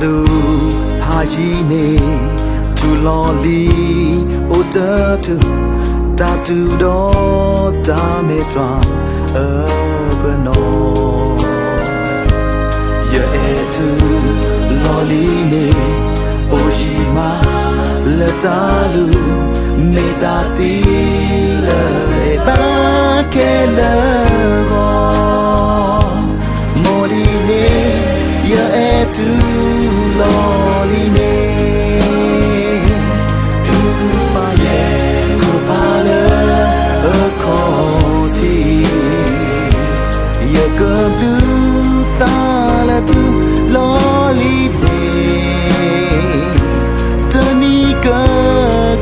လူၤဖးယံၤန့ၣ် ထူလီၤလံ အိၣ်တထူၣ် တၢ်တူၢ်ဒီးတၢ်မဲာ်ဆှးအပနီၣ်, ယအဲၣ်ထူလီၤလံန့ၣ် အိၣ်ယံၤမးလၢတၢ်လူၤ မ့ၢ်တၢ်သံလၢအဲၣ်ဘၣ်ခဲလၢာ်ဂီၢ် မိၢ်ဒ်န့ၣ် ယအဲၣ်ထူလီၤလံန့ၣ် တူၢ်ဘၣ်ယဲၢ်ခိၣ်ဖးလၢအခီၣ်ထံး ယကဘျုးသးလၢထူလီၤလံန့ၣ် တနံၤက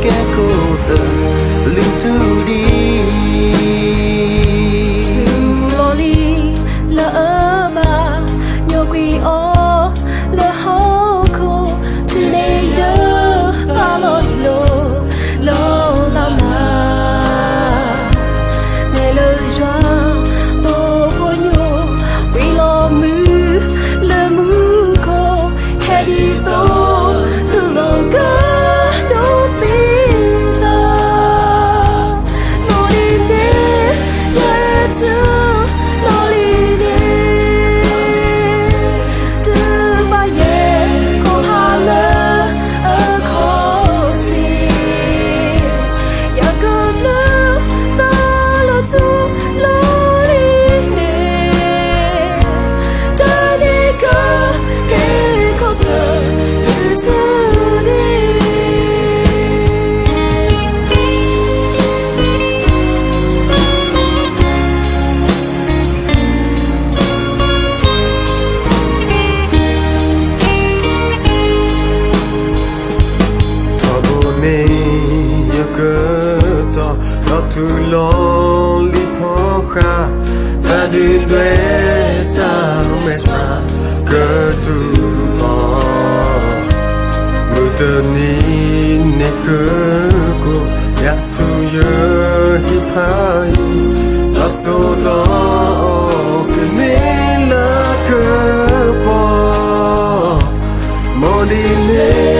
ကဲခိၣ်သလုးထူဒံး ထူလီၤလံ လၢအဘၣ် ညီကွံာ်အီၤလၢဟီၣ်ခိၣ် တုၤန့ၣ်ယသးလီၤလိၤ လီၤလးမး မ့ၢ်လၢယွၤသိၣ်ဖိညိၣ် ကွံာ်လီၤမုၢ်လၢမူခိၣ် ဟဲဒ်သိး ထူလီၤကဒီးဒိသံသး မိၢ်ဒ်န့ၣ် ယအဲၣ်ထူလီၤလံန့ၣ် တူၢ်ဘၣ်ယဲၢ်ခိၣ်ဖးလၢအခီၣ်ထံး ယကဘျုးသးလၢထူလီၤလံန့ၣ် တနံၤကကဲခိၣ်သလုးထူဒံး ထီဘိန့ၣ် ယကတီၤ ဒီးထူလီၤလံဖီဃာ် သးဒုၣ်ဒွဲၣ်တၢ်မဲာ်ဆှးကတူၢ်အီၤ မုၢ်တနံၤန့ၣ်ကကိး ယၤဆူယဟံၣ်ဖးယံၤ လီၤစိၤလီၤကန့ၢ်လၢကပီၤ မိၢ်ဒ်န့ၣ်